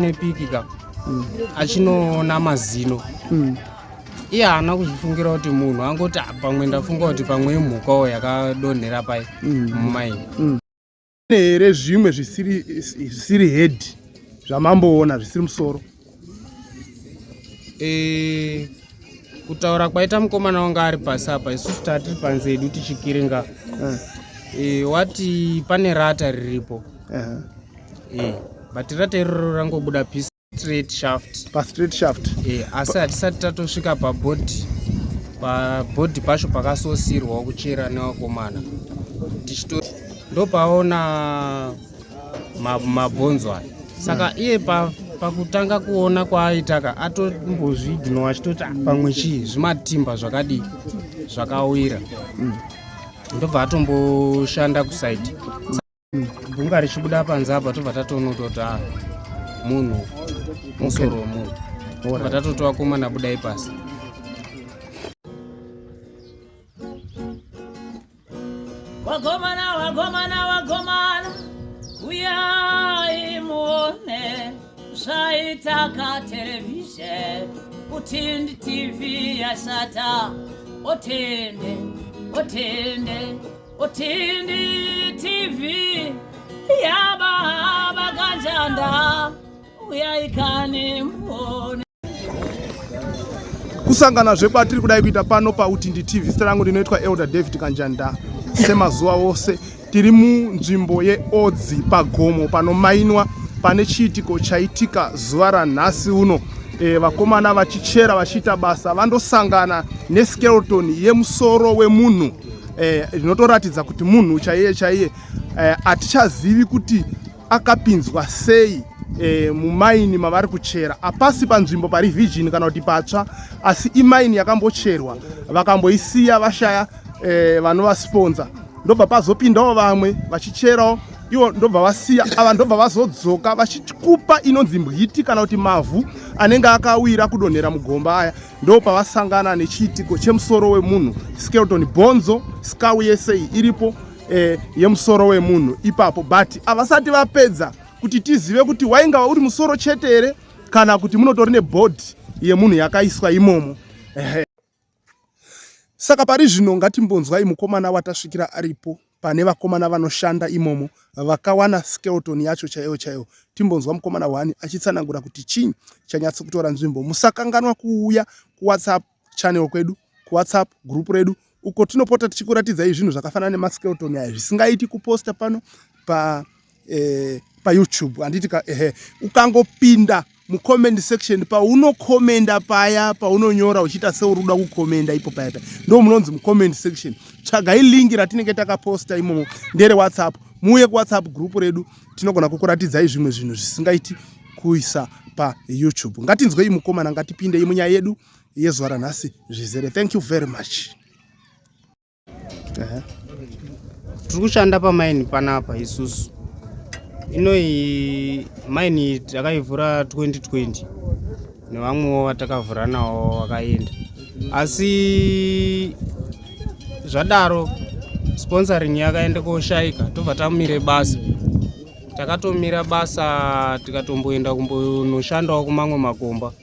Nepiki ka achinoona mazino. Iye haana kuzvifungira kuti munhu angoti, "Ah, pamwe ndafunga kuti pamwe imhukawo yakadonhera pai mumaini." Here zvimwe zvisiri head zvamamboona, zvisiri musoro? Kutaura kwaita mukomana wanga ari pasi apa, isusu tatiri panze edu tichikiringa. Wati pane rata riripo. But rata iroro rangobuda piece straight shaft. Pastraight shaft. Asi hatisati tatosvika pabhodhi, pabhodhi pacho pakasosirwawo kuchera nevakomana tichito ndopaona mabhonzo aya. Saka iye pakutanga kuona kwaaitaka atombozviignowa achitoti, "Ah, pamwe chii, zvimatimba zvakadii zvakawira." Ndobva atomboshanda kusaidi, bunga richibuda panze apa, tobva tatoona kuti ah, munhu, musoro wemunhu. Tobva tatoti, "Vakomana, budai pasi." Wagomana, wagomana, wagomana, uyai muone zvaitaka television. Utindi TV yashata. Otende, otende, Utindi TV yababa Kanjanda, uyai kani muone. Kusangana zvekwatiri kudai kuita pano paUtindi TV. Zita rangu ndinoitwa Elder David Kanjanda. Semazuva ose tiri munzvimbo yeOdzi pagomo panomainwa. Pane chiitiko chaitika zuva ranhasi uno. Vakomana vachichera, vachiita basa, vandosangana neskeleton yemusoro wemunhu rinotoratidza kuti munhu chaiye chaiye. Hatichazivi kuti akapinzwa sei mumaini mavari kuchera. Apasi panzvimbo pari virgin kana kuti patsva, asi imaini yakambocherwa, vakamboisiya, vashaya vanovasponsa, ndobva pazopindawo vamwe vachicherawo ivo, ndobva vasiya ava, ndobva vazodzoka vachikupa inonzi mbwiti kana kuti mavhu anenge akawira kudonhera mugomba aya. Ndo pavasangana nechiitiko chemusoro wemunhu, skeleton, bhonzo, skull yese iripo yemusoro wemunhu ipapo. But havasati vapedza kuti tizive kuti wainga uri musoro chete here kana kuti munotori nebhodhi yemunhu yakaiswa imomo. Ehe. Saka pari zvino ngatimbonzwai mukomana watasvikira aripo pane vakomana vanoshanda imomo vakawana skeleton yacho chaiyo chaiyo. Timbonzwa mukomana wani achitsanangura kuti chii chanyatso kutora nzvimbo. Musakanganwa kuuya kuWhatsApp channel kwedu, kuWhatsApp group redu uko tinopota tichikuratidzai zvinhu zvakafanana nemaskeleton aya zvisingaiti kuposta pano pa paYouTube, handiti ka? Ehe, ukangopinda mucomment section, paunokomenda paya, paunonyora uchiita seuri kuda kukomenda ipo paya paya, ndo munonzi mucomment section. Tsvagai link ratinenge takaposta imomo, ndere WhatsApp. Muuye kuWhatsApp group redu, tinogona kukuratidzai zvimwe zvinhu zvisingaiti kuisa paYouTube. Ngatinzwei mukomana, ngatipindei munyaya yedu yezuva ranhasi zvizere. Thank you very much. Tiri kushanda pamaini panapa isusu. Inoyi maini takaivhura 2020 nevamwewo vatakavhura navo vakaenda, asi zvadaro sponsoring yakaenda koshayika, tobva tamire basa. Takatomira basa, tikatomboenda kumbonoshandawo kumamwe makomba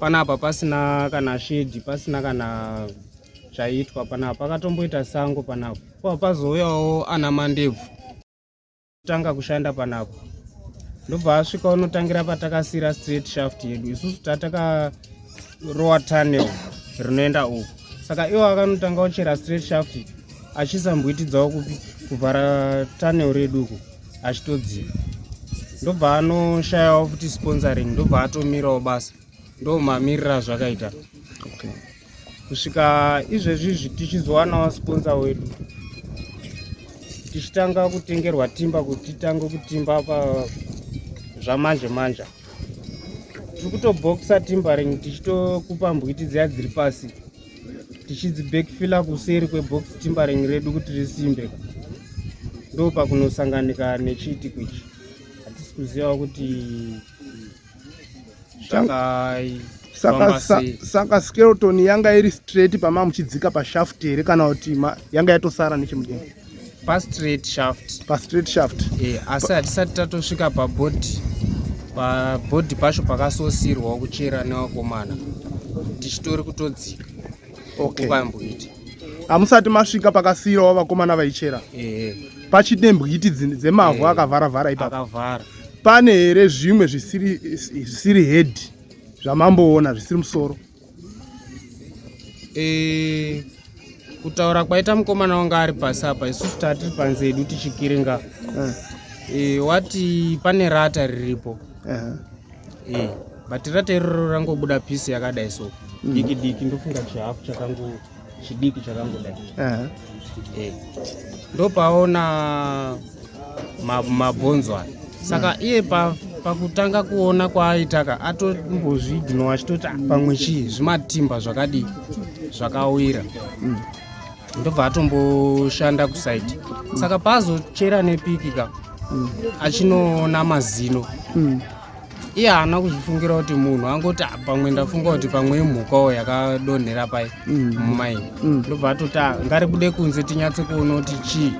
panapa pasina kana shedhi, pasina kana chaitwa panapa, pakatomboita sango panapa. Pa pazouyawo ana Mandebvu tanga kushanda panapa, ndobva asvika unotangira patakasira straight shaft yedu. Isusu tatakarowa tunnel rinoenda uku, saka iwo akanotanga kuchera straight shaft achisambwitidzawo kupi kuvhara tunnel redu uku achitodzika, ndobva anoshayawo futi sponsoring, ndobva atomirawo basa. Ndo mamirira zvakaita kusvika izvezvi izvi tichizowanawo sponsor wedu, tichitanga kutengerwa timber kuti titange kutimba pa zvamanje manje. Tiri kutobhokisa timbering, tichitokupa mbwiti dziya dziri pasi, tichidzibackfilla kuseri kwebox timbering redu kuti risimbe. Ndo pakunosanganika nechiitiko ichi. Hatisi kuzivawo kuti Saka, saka skeleton yanga iri straight pama muchidzika pashaft here, kana kuti yanga yatosara nechemudenga? Pastraight shaft. Pastraight shaft. Asi hatisati tatosvika pabhodhi. Pabhodhi pacho pakasosirwa kuchera nevakomana tichitori kutodzika. Okay. Kupambwiti. Hamusati masvika pakasiyirawo vakomana vaichera. Ehe. Pachine mbwiti dzemavhu akavhara vhara ipapo. Akavhara. Pane here zvimwe zvisiri head zvamamboona zvisiri musoro? Kutaura kwaita mukomana wanga ari pasi apa, isusu tatiri panze edu tichikiringa. Wati pane rata riripo. But rata iroro rangobuda pisi yakadai so. Diki diki, ndofunga chihafu chakango chidiki chakangodai. Ndopaona mabhonzo aya. Saka iye pakutanga kuona kwaaitaka atombozviignowa achitoti, "Ah, pamwe chii zvimatimba zvakadii zvakawira." Ndobva atomboshanda kusaiti. Saka paazochera nepiki ka achinoona mazino, iye haana kuzvifungira kuti munhu, angoti, "Ah, pamwe ndafunga kuti pamwe imhukawo yakadonhera pai mumaini." Ndobva atoti, "Ah, ngaribude kunze tinyatse kuona kuti chii."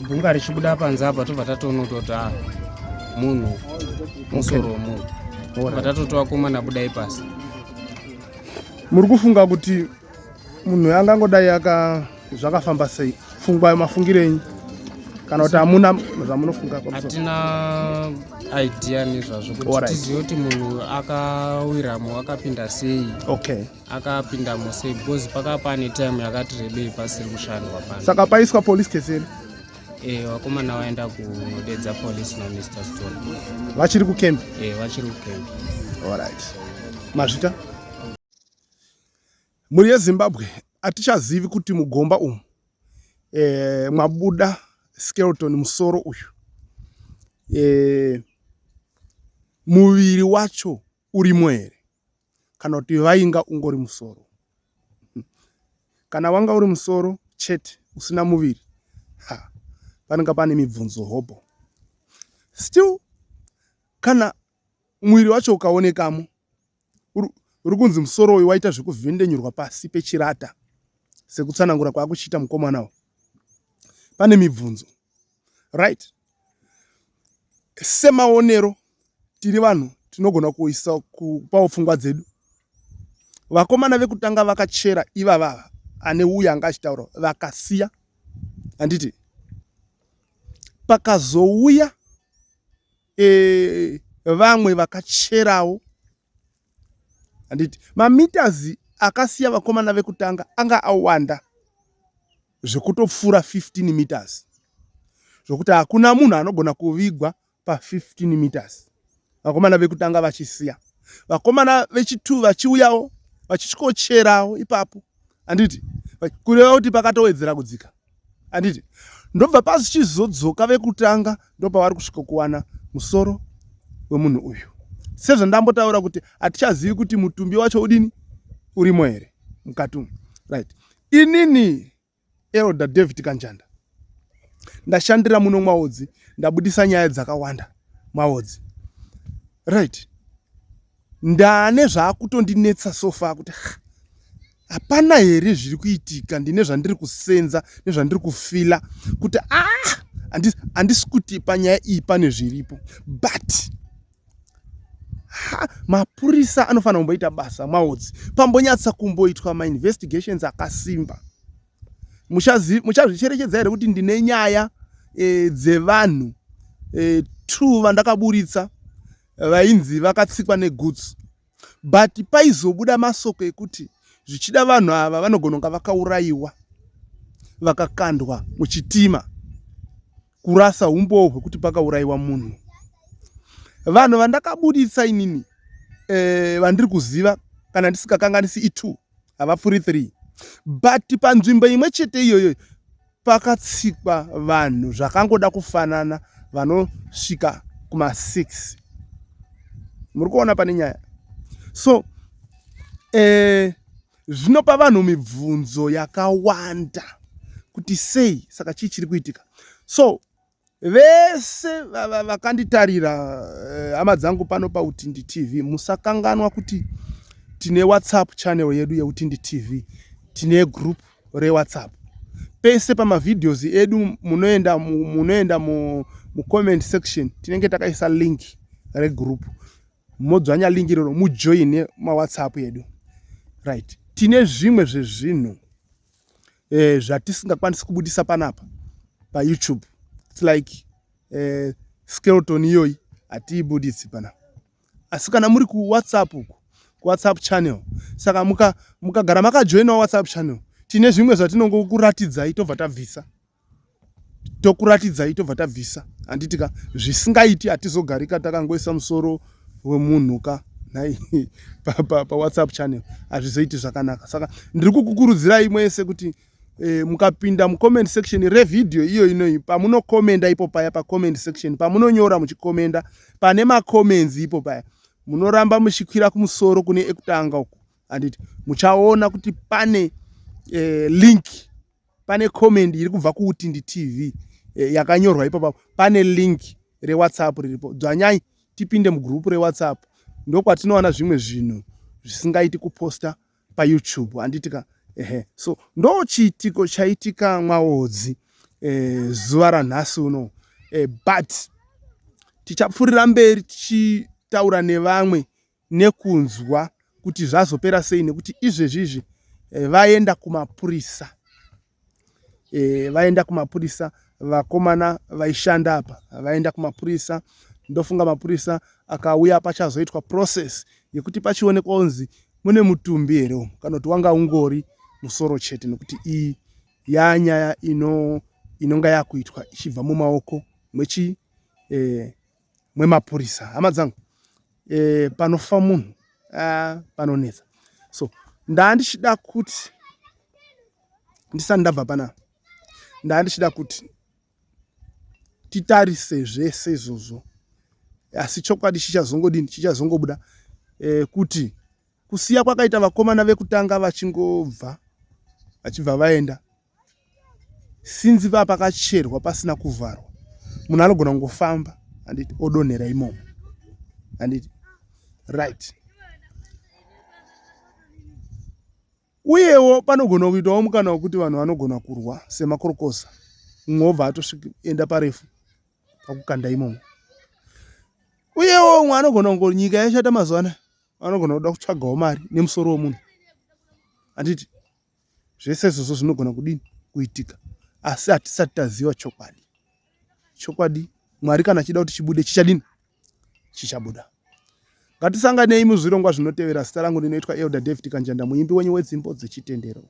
Bunga richibuda panze apa, tobva tatoona kuti ah, munhu, musoro wemunhu. Tobva tatoti, "Vakomana, budai pasi." Muri kufunga kuti munhu angangodai aka zvakafamba sei? Pfungwa, mafungiro enyu, kana kuti hamuna zvamunofunga pamusoro? Hatina idea nezvazvo kuti tizive kuti munhu akawiramo akapinda sei. Akapindamo sei, because pakava pane time yakati rebei pasiri kushandwa pano. Saka paiswa police case here? Vakomana vaenda kunodedza police naMr Stone. Vachiri kucamp? Vachiri kucamp. Alright, mazvita. Mhuri yeZimbabwe, hatichazivi kuti mugomba umu mwabuda skeleton, musoro uyu, muviri wacho urimo here, kana kuti vainga ungori musoro. Kana wanga uri musoro chete usina muviri, ha, panenge pane mibvunzo hobho still. Kana muviri wacho ukaonekamo, uri kunzi musoro uyu waita zvekuvhendenyurwa pasi pechirata, sekutsanangura kwaakuchiita mukomana uyu, pane mibvunzo, right? Semaonero, tiri vanhu, tinogona kuisa kupawo pfungwa dzedu. Vakomana vekutanga vakachera ivavava, ane uyo anga achitaura, vakasiya, handiti? Pakazouya vamwe vakacherawo, handiti? Mameters akasiya vakomana vekutanga anga awanda zvekutopfuura 15 meters, zvokuti hakuna munhu anogona kuvigwa pa15 meters. Vakomana vekutanga vachisiya, vakomana vechi2 vachiuyawo vachisvikocherawo ipapo, handiti? Kureva kuti pakatowedzera kudzika, handiti? Ndobva pazichizodzoka vekutanga, ndopavari kusvika kuwana musoro wemunhu uyu. Sezvandambotaura kuti hatichazivi kuti mutumbi wacho udini, urimo here mukati umu, right? Inini Elder David Kanjanda, ndashandira muno mwaodzi, ndabudisa nyaya dzakawanda mwaodzi, right? Ndane zvaakutondinetsa so far kuti hapana here zviri kuitika. Ndine zvandiri kusenza nezvandiri kufeela kuti ah, handisi kuti panyaya iyi pane zviripo, but ha, mapurisa anofanira kumboita basa mwaodzi, pambonyatsa kumboitwa mainvestigations akasimba. Muchazvicherechedza here kuti ndine nyaya dzevanhu two vandakaburitsa vainzi vakatsikwa negoods, but paizobuda masoko ekuti zvichida vanhu ava vanogona kunga vakaurayiwa, vakakandwa muchitima kurasa umbowo hwekuti pakaurayiwa munhu? Vanhu vandakabuditsa inini, vandiri kuziva, kana ndisikakanganisi, i2, havapfuuri 3, but panzvimbo imwe chete iyoyo pakatsikwa vanhu zvakangoda kufanana vanosvika kuma6. Muri kuona pane nyaya. So zvinopa vanhu mibvunzo yakawanda kuti sei, saka chii chiri kuitika? So vese vakanditarira, hama dzangu pano paUtindi TV, musakanganwa kuti tine WhatsApp channel yedu yeUtindi TV, tine group reWhatsApp. Pese pamavideos edu munoenda mucomment section, tinenge takaisa link. regroup modzvanya link iroro mujoine mawhatsapp edu right tine zvimwe zvezvinhu eh, zvatisingakwanisi kubudisa panapa payoutube its like eh, skeleton iyoyi hatiibuditsi panapa asi kana muri kuwhatsapp uku kuwhatsapp channel saka mukagara muka makajoinawo whatsapp channel tine zvimwe zvatinongokuratidzai tobva tabvisa tokuratidzai tobva tabvisa handiti ka zvisingaiti hatizogarika takangoisa musoro wemunhu ka nhai pawhatsapp pa, pa channel hazvizoiti zvakanaka saka ndiri kukukurudzirai mwese kuti e, mukapinda mucomment section revhidhiyo iyo inoyi pamunokomenda ipo paya pacomment section pamunonyora muchikomenda pane macomments ipo paya munoramba muchikwira kumusoro kune ekutanga uku handiti muchaona kuti pane e, link pane comment iri kubva kuutindi tv e, yakanyorwa ipapapo pane link rewhatsapp riripo dzvanyai tipinde mugroup rewhatsapp ndokwatinowana zvimwe zvinhu zvisingaiti kuposta payoutube handiti ka ehe so ndo chiitiko chaitika mwaodzi e, zuva ranhasi uno e, but tichapfuurira mberi tichitaura nevamwe nekunzwa kuti zvazopera sei nekuti izvezvi izvi eh, vaenda kumapurisa e, vaenda kumapurisa vakomana vaishanda apa vaenda kumapurisa ndofunga mapurisa akauya pachazoitwa process yekuti pachionekwa kunzi mune mutumbi here umu kana kuti wanga ungori musoro chete nekuti iyi yanyaya ino inonga yakuitwa ichibva mumaoko mwechi e, mwemapurisa hama dzangu e, panofa munhu ah, panonetsa so ndandichida kuti ndisati ndabva panapa ndandichida kuti titarise zvese izvozvo asi chokwadi chichazongodini chichazongobuda e, kuti kusiya kwakaita vakomana vekutanga vachingobva vachibva vaenda Since paa pakacherwa pasina kuvharwa munhu anogona kungofamba handiti odonhera imomo handiti right uyewo panogona kuitawo mukana wekuti vanhu vanogona kurwa semakorokoza mumwe wobva atosvikaenda parefu pakukanda imomo uyewo umwe anogona kungo nyika yashata mazuva anaya anogona kuda kutsvagawo mari nemusoro wemunhu handiti Zvese izvozvo zvinogona kudini kuitika, asi hatisati taziva chokwadi. Chokwadi Mwari kana achida kuti chibude chichadini? Chichabuda. Ngatisanganei muzvirongwa zvinotevera. Zita rangu ndinoitwa Elder David Kanjanda, muimbi wenyu wedzimbo dzechitendero.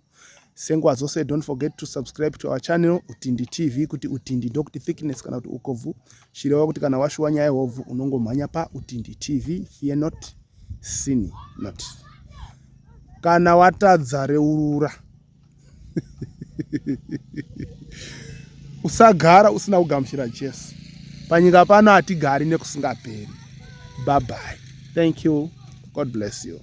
Senguva dzose, don't forget to subscribe to our channel Utindi TV, kuti Utindi ndokuti thickness kana kuti ukobvu, chireva kuti kana washuwa nyaya hobvu unongomhanya pa Utindi TV. Fear not, sin not. Kana watadza reurura. Usagara usina kugamuchira Jesu. Panyika pano hatigari nekusingaperi. Bye bye. Thank you. God bless you.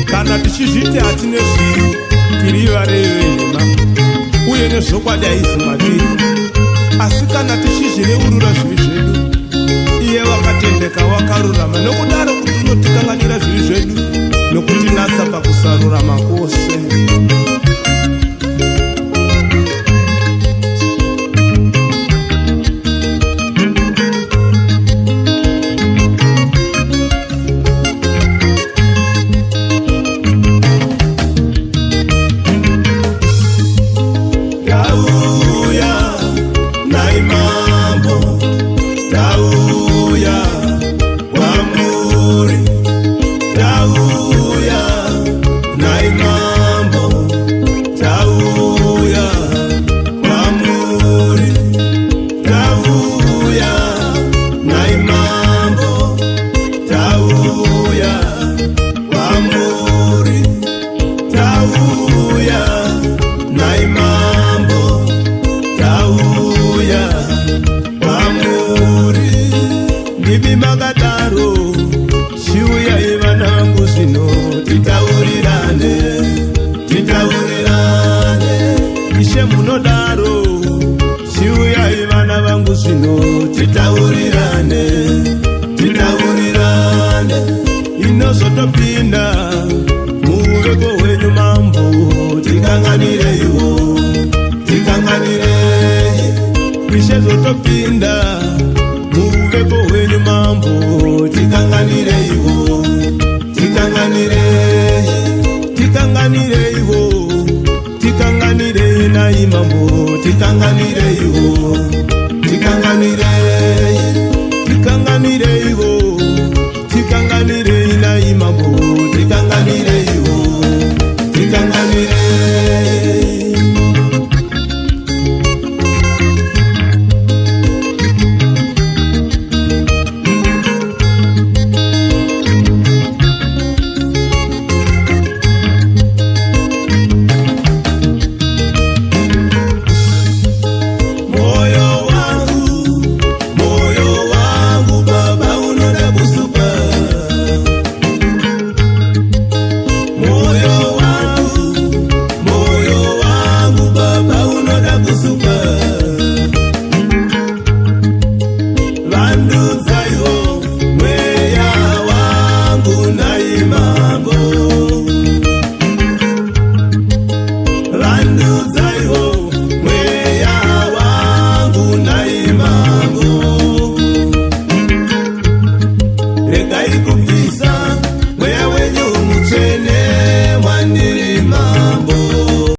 Kana tichizviti hatine zvivi, tiri varevi venhema, uye nezvokwadi haizi matiri. Asi kana tichizvireurura zvivi zvedu, iye wakatendeka wakarurama, nokudaro kuti unotikanganira zvivi zvedu nokutinatsa pakusarurama kwose. Tauya nai mambo, tauya kwamuri, tauya nai mambo. Topinda muuveko hwenyu mambo, tikanganireiwo, tikanganirei Ishe. Topinda muuveko hwenyu mambo, tikanganireiwo, tikanganirei, tikanganireiwo, tikanganirei nai mambo, tikanganireiwo.